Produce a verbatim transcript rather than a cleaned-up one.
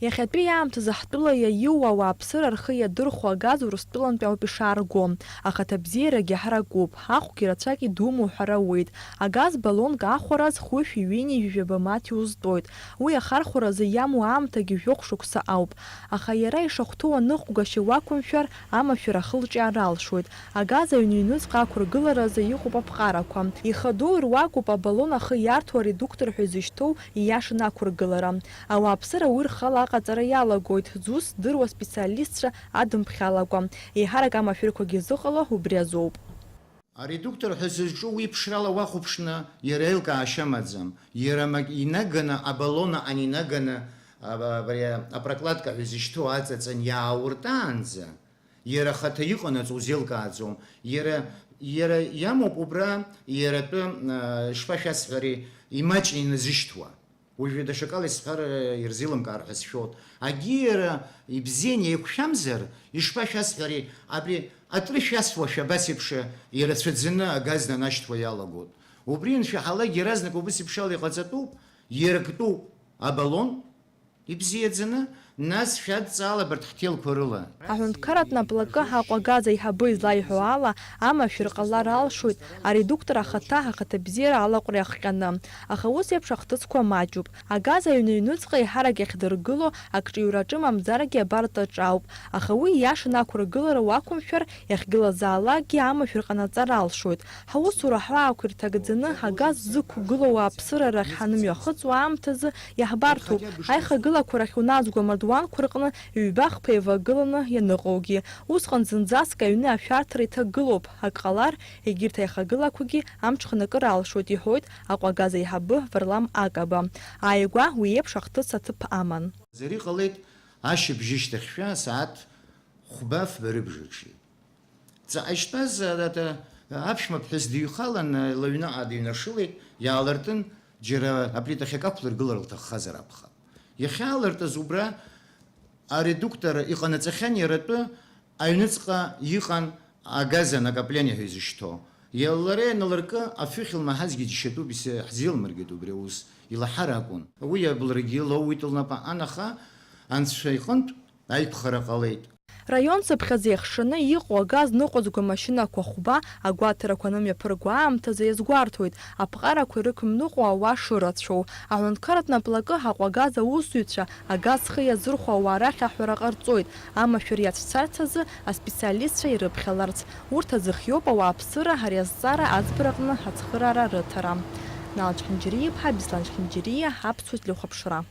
Иахьатәи аамҭазы ҳтәыла иаиуа ауааԥсыра рхы иадырхәо агаз Урыстәылантәи ауп ишаарго. Ахаҭабзиарагьы ҳаракуп, ахәгьы рацәак идумоу ҳәа рауеит. Агаз баллонк аахәараз хәышәи ҩынҩажәи жәаба маҭи узтәоит. Уи ахархәаразы иамоу аамҭагьы жәохә шықәса ауп. Аха иара ишахәҭоу аныҟәгашьа уақәымшәар, амашәыр ахылҿиаара алшоит. Агаз аҩны аҩныҵҟа ақәыргыларазы иҟоуп аԥҟарақәа. Ихадоу руакуп абаллон ахы иарҭо аредуктор ҳәа изышьҭоу ииашаны ақәыргылара. Ауааԥсыра уи рхала аҟаҵара иалагоит, зус здыруа специалистцәа адымԥхьалакәа. Еиҳарак амашәырқәагьы зыҟало убри азоуп. Аредуктор ҳәа зызҿу уи ԥшрала уахәаԥшны иара аилкаашьа амаӡам. Иара мак инаганы, абаллон аҟны инаганы, а, абри апрокладка ҳәа изышьҭоу аҵаҵан иаауртаанӡа, иара ахаҭа иҟанаҵо узеилкааӡом. Иара, иара иамоуп убра, иара атәы, а, ишԥашәасҳәари, имаҷны иназышьҭуа. Уажәы даҽакала исҳәар, ирзеилымкаар ҳәа сшәоит. Агьиара ибзианы еиқәшәамзар, ишԥашәасҳәари, абри атрышә иасуашәа абас еиԥш ирацәаӡаны агаз нанашьҭуа иалагоит. Убри аншәаҳалак, иаразнак убыс еиԥш ала иҟаҵатәуп, иарктәуп абаллон, ибзиаӡаны, нас шәадҵаала абарҭ ҳҭелқәа рыла. Аҳәынҭқарратә наплакы Аҟәа агаз аиҳабы излаиҳәо ала, амашәыр ҟалар алшоит, аредуктор ахаҭа ахаҭабзиара алаҟәра иахҟьаны. Аха ус еиԥш ахҭысқәа маҷуп. Агаз аҩны аҩныҵҟа еиҳарак иахьдыргыло акҿиураҿы мамзаргьы абарҭаҿ ауп. Аха уи ииашаны ақәыргылара уақәымшәар, иахьгылазаалакгьы амашәыр ҟанаҵар алшоит. Ҳаусура ҳәаақәа ирҭагӡаны агаз зықәгылоу ауааԥсыра рахь ҳанымҩахыҵуа аамҭазы иаҳбарҭоуп. Аихагылақәа рахь уназго амардуанқәа рҟны ҩба-хԥа еивагыланы ианыҟоугьы. Усҟан зынӡаск аҩны ашәарҭара иҭагылоуп, ак ҟалар, егьырҭ аихагылақәагьы амҽханакыра алшоит, иҳәоит Аҟәа агаз аиҳабы Варлам Акаба. Ааигәа уи еиԥш ахҭыс аҭыԥ аман. Ари ҟалеит ашьыбжьышьҭахьшәа асааҭ хәба-фба рыбжаҿы. Ҵаҟа иштәаз, а, а, аԥшәма ԥҳәыс дыҩхалан, а, лыҩныҟа дыҩнашылеит, иаалыртын, џьара аплитахь акы ақәлыргылар лҭаххазар акәхап. Иахьаалыртыз убра аредуктор иҟанаҵахьан иара атәы, аҩныҵҟа иҟан агаз анакопление ҳәа изышьҭоу. Иа-, лара ианалыркы, афҩы ахьылмаҳазгьы џьшьатәуп, ис-, ҳзеилмыргеит убри аус, илаҳар акәын. Уи абылрагьы лоуит лнапы, анаха анцәа иҟынтә аиқәхара ҟалеит. Раион цыԥхьаӡа иахшаны иҟоу агаз ныҟәызго амашьынақәа хәба агәаҭарақәа анымҩаԥырго аамҭазы иазгәарҭоит, аԥҟарақәа ирықәымныҟәо ауаа шырацәоу. Аҳәынҭқарратә наплакы Аҟәа агаз аусзуҩцәа агаз зхы иазырхәо ауаа рахь аҳәара ҟарҵоит, амашәыр иацәцарц азы аспециалистцәа ирыԥхьаларц. Урҭ азыхиоуп ауааԥсыра ари азҵаара аӡбараҟны ацхыраара рыҭара. Нал Чхинџьариа-иԥҳа, Беслан Чхинџьариа, Аԥсуа телехәаԥшра.